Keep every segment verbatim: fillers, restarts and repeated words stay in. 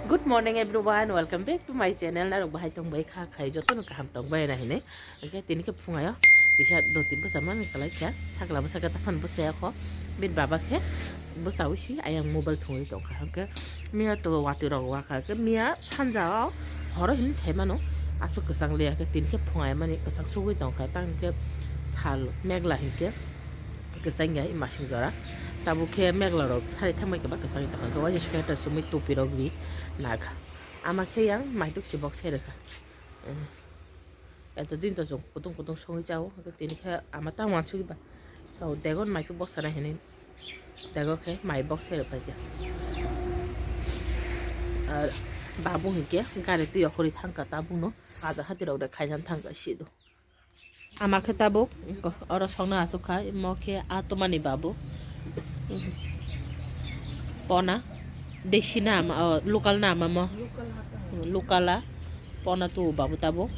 Good morning everyone, welcome back to my channel. Narok bahai tong bai kha khai joto no kaham tong bai na hine. Oke, tini khe phungayo kisa doti bwsa man kalai kha. Thakla bwsa khe taphano bwsa ya kho. Bini baba khe bwsa wi si ayang mobile thungwi tong kha. Oke, miya to watwi rok wa kha. Oke, miya sanja o horo hin sai mano. Aswk kwchang liya khe tini khe phungai mani kwchang sugwi tong kha. Tang khe sal megla hin khe kwchang ya i masing jora. Tabuk khe megla rok sari thangbai khe ba kwchang tong kha. Waisa sweater chumui topi rok ri na kha. Ama khe yang maituk si bok sai rwkha. Eto din to chwng kutung kutung songwi chao, tini khe ama ta wansugwi ba. So, degon mai khe boksa nai hinwi. Dego khe mai boksa rw paikha. Ar babu hinkhe gari twi okhorwi thangkha tabukno. Bajar hati rok de khainan thangkha sido. Ama khe tabuk oro songno aswk kha, mo khe a tomani babu. Pona. Desi na ama, o, local na ama mo. Local a. Pona tu babu tabo.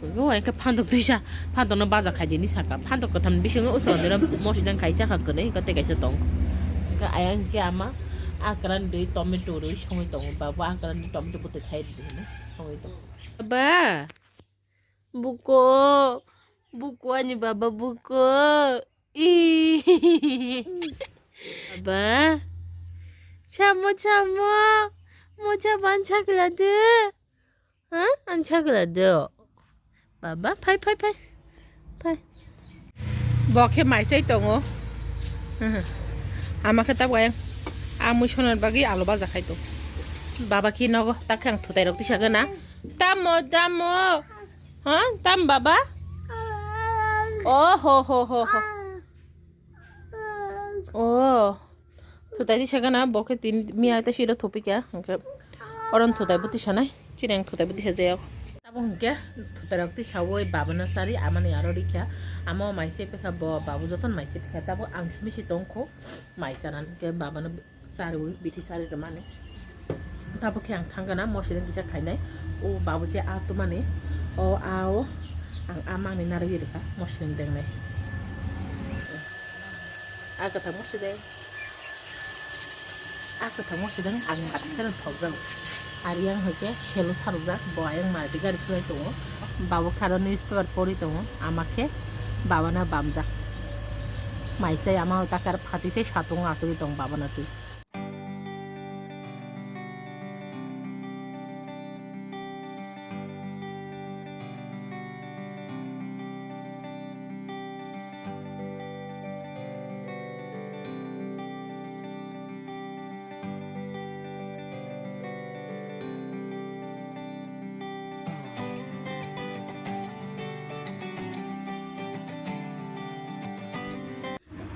Go, engke phantok tuisa, phantok no baja khai dini saka. Phantok kwtham bisingo uso dera mosidang kaisa kha kwnwi, kote kaisa tong. Engke ayang ke ama akran dui tomato rwi songwi tongo. Babu akran dui tomato bwtwi khai dini songwi tongo. Ba. Buko, buko ani baba buko. Ih. Baba. Chamo, chamo. Moja ban chakla de. Ha? An chakla de. Baba, phai, phai, phai. Phai. Bo khe mai chai tongo. Ama khe tabuk ayang. Amui sonar bagwi alo baja khai tong. Baba khe nogo, ta khe ang thutai rok tisa gana. Tamo, tamo. Ha? Tam baba? Oh, ho, ho, ho, ho. Oh. Thutai tisa gana, bo khe tin miya ta siro thupi kya. Hingke oron thutai bo tisa nai. Chini ang thutai bo tisa jaya. Abo hingke thutai rok tisa woi baba no sari, ama ni aro rikha. Ama mai se pekha bo, babu joton mai se pekha. Tabo ang simi si tongkho. Mai sanan ke baba no Sarwi, bithi sari rwmani. Tabuk khe ang thang gana, mosideng kisa khainai. O babu je a tumani. O a o ang a mangni narwgwi rwkha, mosideng dengnai. A kwthang mosideng. A kwthang mosideng ang athakheno thokjago. Ari ang hwnkhe selo sarwkjak, bo ayang mardi gari surai tongo. Babu khe aro newspaper pori tongo, ama khe babana bamjak. Mai chai ama takar phatwi chai satung achugwi tong babana twi.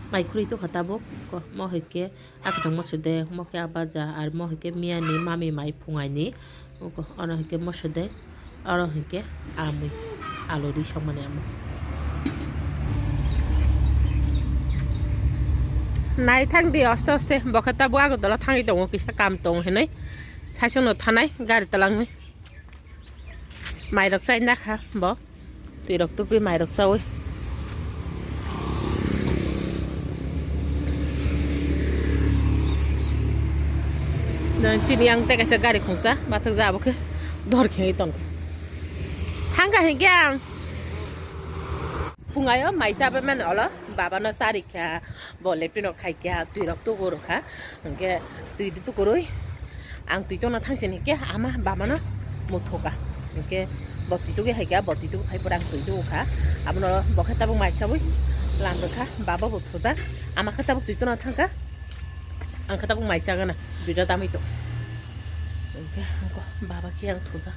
Mai khurui tokha tabuk, ko, mo hai khe a kwthang mosideng, mo khe a baja, ar mo hai khe miyani mami mai phungaini, ko, oro hai khe mosideng, oro hai khe amui, alu ri songmani amui. Nai thang di aste aste, bo khe tabuk Agartala thangwi tongo, kisa kam tongo hinui, saichung no thanai gari twlangni. Mairok chai nakha bo. Twirok tubui mairok chaui. Nang chini ang tei kaisa gari khungsa bathakjak abo khe dor khengwi tongkha. Thangkha hinkhe ang. Phungaio mai chabai mani olo babano charikha. Bo lepin rok khai kha, twi rok tuku rwkha, hwnkhe twi tukurwi ang twi tongna thangsin hinkhe ama bamano muthuka, hinkhe bo twi tugwi hai kha, bo twi tuku phai pore ang twi tuku kha, abono bo khe tabuk mai chawi lang rwkha, baba bo thujak, ama khe tabuk twi tongna thangkha, ang khe tabuk mai chagana, duita tamwi tong, hinkhe baba khe ang thujak,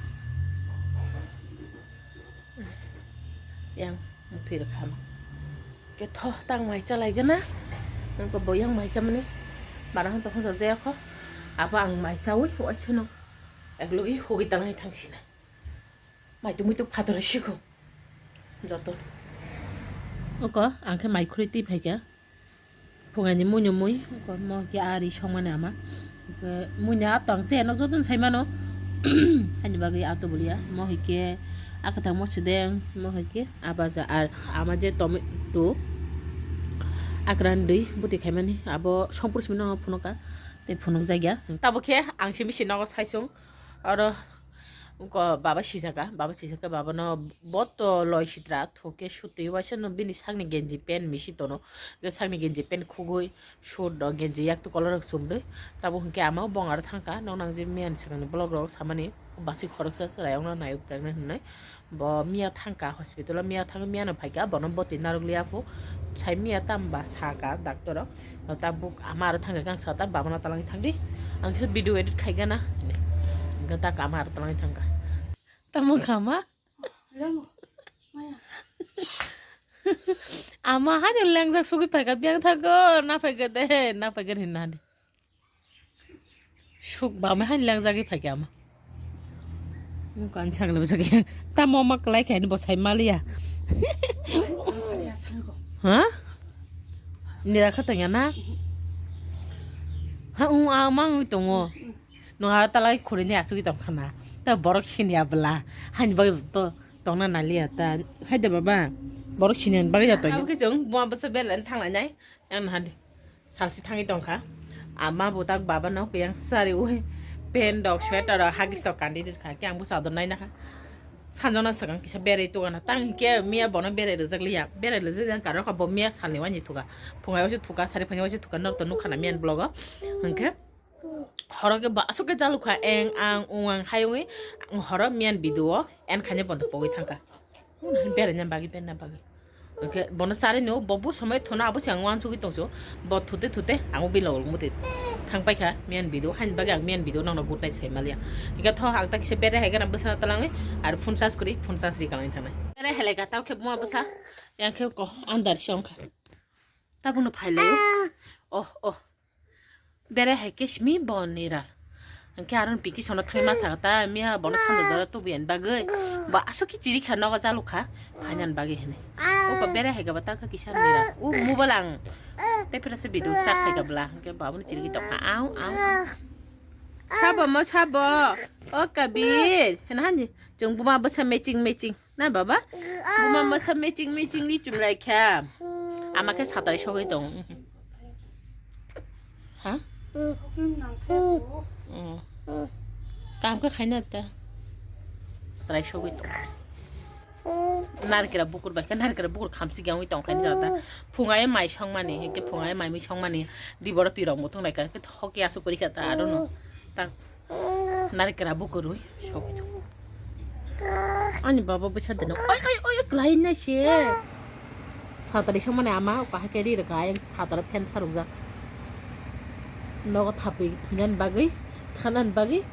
yang muthwi rwkha ama. Khe tho tang mai chalai gana. Nang ko boyang mai chamani. Bara hon to hon jaya kho. Abo ang mai chawi waisano. Eklogi hugi talai thang sina. Mai tumi to phator siko. Joto. Oko ang khe mai khurui twi phaikha. Phungaini mui no mui. Oko mo khe ari songmani ama. Hwnkhe muina ato ang se nok jotono sai mano. Haini bagwi ato bulia. Mo hai khe a kwthang mosideng, mo hai khe a baja ar ama je tomato, Akran dui buti khaimani abo songpur simi no phunuka tei phunuk jagya. Tabo khe ang simi si nogo saisung oro ko baba sijaka, baba sijaka baba no boto loi sitra thuke sutwi waisa no bini sakni genji pen misi tono. Sakni genji pen khugui sut rok genji yak tu color rok chumrwi. Tabo hwnkhe ama bong aro thangka nong nang je miyan swkangni vlog rok samani basi khoroksa chwrai ongno nayo pregnant hinwi. Bo miya thangka hospital o, miya thang miya no phaika bono boti narwk liya phu. Sai miya tamba saka doctor rok. Ta buk ama aro thangka kang sa ta baba no talangwi thangdi. Ang kisa video edit khaigana. Hwnkhe ta ama aro talangwi thangka. Tamo khama? Ama hani lengjak sugui phaika biang thago na phaika de na phaika hinna hani. Suk bamai hani lengjagwi phaikha ama. Kan chakla bwsakhe tamo ma kwlai khe ani bosai maliya. Ha? Nira kha tongya na? Ha, u, a, ma, ui tongo. Nung aro talai khuri ni asugwi tong khana. Ta borok siniya bwla. Hani bagwi to tongna naliya ta. Hai da baba. Borok siniya bagwi da tong. Ang khe chwng buma bwsa belain thanglainai. Ang nahan di. Salsi thangwi tongkha. Ama bo tak baba no kuyang sari ui pen dok sweater rok hagis rok kandi rikha. Khe ang bwsa do naina kha. Sanjona swkang kisa berai tugana. Tang hike miya bono berai rijak liya. Berai rijak yang karo kha bo miya salni wani thuka. Phungai wasi thuka, sari phungai wasi thuka. Norok to nukha na miyan vlog o. Hwnkhe horo khe ba aswk khe jalukha eng ang ung ang hayungwi horo miyan video o en khaina bondo pogwi thangkha. Beraina bagwi, beraina bagwi. Hwnkhe bono charwi nw, bo bu somoi thuna abo se ang uansugwi tongso. Bo thute thute ang o bilao muti thang paikha miyan video, haini bagwi ang miyan video nokno good night sai maliya. Hwnkhe tho ang ta kisa berai hai gana bwsano twlangwi ar phone charge kwrwi, phone charge ri kalangwi thangnai. Berai hai lai kha, tao khe buma bwsa, yang khe ko andar se wngkha. Tabukno phai laio. Oh, oh. Berai hai khe simi bo niral. Hwnkhe aro ni piki sono thangwi ma saka ta, miya bono sando dora tubu yani bagwi. Bo aswk khe chiri kha nogo jaluk kha, phainani bagwi hinwi. Uko berai hai khe bo ta khe kisa niral. U mobile ang tei phira se video start khai kha bwla. Hwnkhe bo abono chirigwi tong kha. Au, au, au. Sabo mo sabo. O Kabir. Hena hani. Chwng buma bwsa matching matching. Na baba? Buma masa matching matching ni chumlai kha. Ama khe satrai sogwi tong. Ha? Mm. Kam khe khaina ta. Satrai sogwi tong. Narikra bukur bai khe narikra bukur khamsi gyangwi tong khaini jata. Phungai mai songmani, hwnkhe phungai mai mi songmani. Di boro twi rok muthung lai kha. Hoki asuk pori kha ta, I don't know. Ta Narikra bukurwi sogwi tong. Ani baba bwsa deno. Oi, oi, oi, oi, klai nai se. Satari somani ama, uka hake ri rwkha, ayang phataro phen sarukjak. Nogo thapwi thwinani bagwi, khanani bagwi,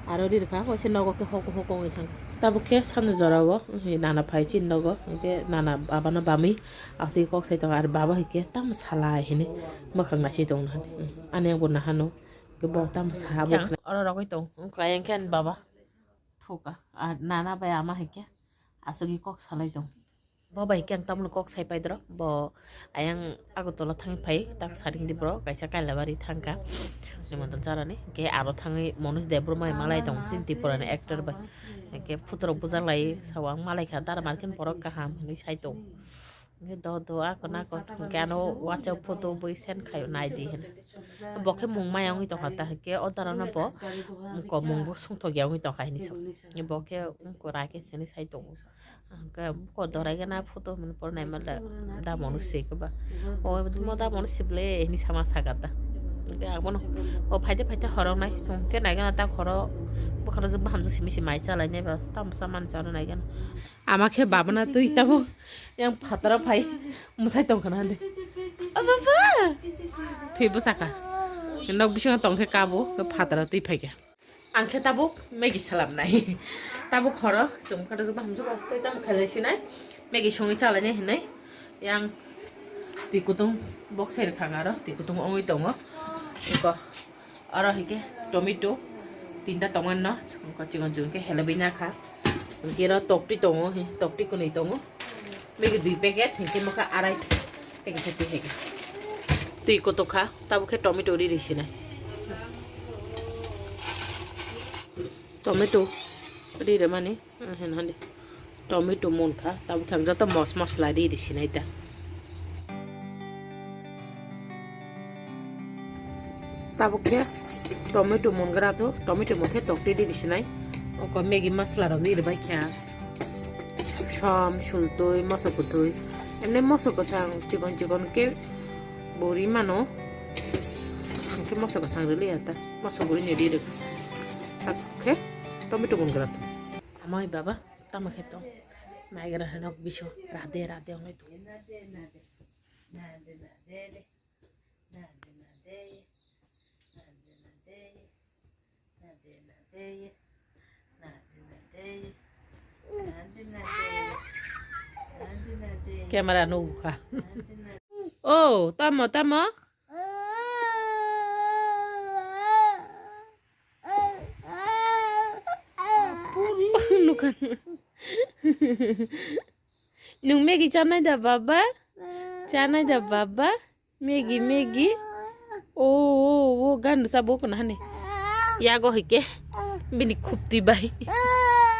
aro ri rwkha, waisa nogo khe hoko hoko wngwi thang. Tabuk khe sani jorao, nana phai chini nogo, hwnkhe nana babano bamwi aswk kok sai tongo, aro baba hwnkhe tamo salai hinwi mwkhang naisai tongno hinwi. Ani ang bo nahano. Khe bo tamo sa bo yang khna- oro rogwi tong. Wngkha yang khe ani baba thuka. Ar nana bai ama hai khe aswkgwi kok salai tong. Bo bai khe ang tamoni kok sai pai doro. Bo ayang Agartala thangwi phai tak saring di bro kaisa Kailabari thangkha. Nimonton charani. Khe aro thangwi Manoj Debbarma malai tong chini Tripura ni actor bai. Khe photo rok bujak lai sao ang malai kha dara mar khe borok kaham hinwi sai tong. Hwnkhe do do ako nako hwnkhe ano WhatsApp photo bui send khaio naidi hwnwi. Bo khe mung maya wngwi tongkha ta hwnkhe o dara no bo ko mung bo songthok ya wngwi tongkha hinwi sa. Bo khe wngkora khe sini sai tongo. Hwnkhe ko dorai gana photo hwnwi por naima da mono se khe ba. O mo da mono sible hinwi sama saka ta. Hwnkhe abono o phaide phaide horok nai chwng khe nai gana ta khoro bwkharo jwk bahamjwk simi se mai chalai nai ba tamo sa man chalo nai gana. Ama khe babana twi tabuk yang phataro phai mwsai tong khna hande. O baba! Thwi bwsakha. Nok bisingo tong khe kabo, khe phataro twi phai kha. Ang khe tabuk Maggi salam nai. Tabuk khoro, chwng khe tabuk hamjwk tei tamo khailai sinai. Maggi songwi chalai nai hinai. Yang twi kutung bok sai rwkha aro, twi kutung ongwi tongo. Iko. Oro hwnkhe tomato tinta tongmani no chikon chikon khe helebwi nakha. Hwnkhe oro toktwi tongo, toktwi kwnwi tongo. Bigi dui packet hwnkhe mokha arai packet khe twi hai khe. Twi kotok kha, tabuk khe tomato riri sinai. Tomato riri mani. Ahan hande. Tomato mon kha, tabuk khe ang joto mos mosla ri ri sinai da. Tabuk khe tomato mongra to, tomato mon khe tok twi di sinai. Oko Maggi masala rok ni rwbai kha. Som, sultwi, moso kwtwi. Emne moso kwthang chikon chikon khe buri mano. Hwnkhe moso kwthang rwliya ta. Moso buri ni ri rwkha. Tabuk khe tomato mongra to. Amai baba, tamo khe tong. Naigra hinok biso, rade rade ongoi tong. Camera nugukha. Oh, tamo, tamo. Nukha. Nung Maggi chanai da baba? Chanai da baba? Maggi, Maggi. O, o, o, gan sa bo kana hani. Yago hike. Bini khupti bai.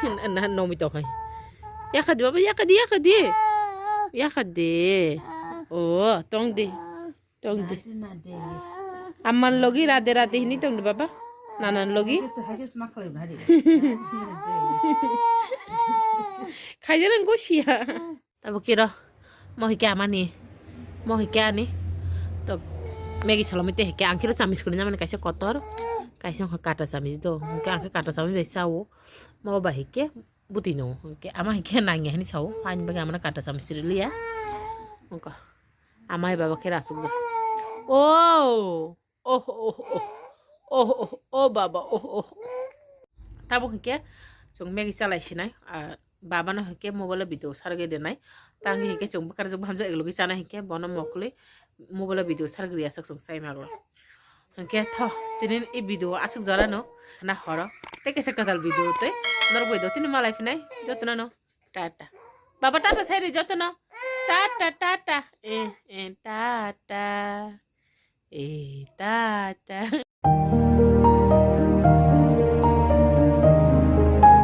Na, na, nomi to khai. Yakadi baba, yakadi, yakadi. Yakadi. O, tong di. Tong di. Aman logi rade rade hini tong di baba. Nanan logi. Khaijalan gosia. Tabo kiro. Mo hike amani. Mo hike ani. To Maggi salomite hike ang kiro chamis kuri namani kaisa kotor. Kaisa hwnkha kata chamis do. Hwnkhe ang khe kata chamis bai sao. Mo ba hike buti no. Hwnkhe ama hike nangya hini sao. Ani bagwi amana kata chamis riliya. Hwnkha. Amai baba khe rasuk jak. Oh. Oh, oh, oh. Oh, oh, oh, baba, oh, oh. Tabo hwnkhe chwng Maggi chalai sinai, ah, baba no hwnkhe mobile o video sargwi rwnai. Tangwi hwnkhe chwng bwkha rwjak bwhamjak eklogi chanai hwnkhe bono mokoli mobile o video sargwi rwya sak chwng sai magwi. Hwnkhe tho tini i video aswk jora no na horo. Tei kaisa kwtal video tei norok bai do tini malai phinai jotono no. Tata. Baba tata sai ri jotono. Tata, tata. Eh, eh, tata. Eh, tata.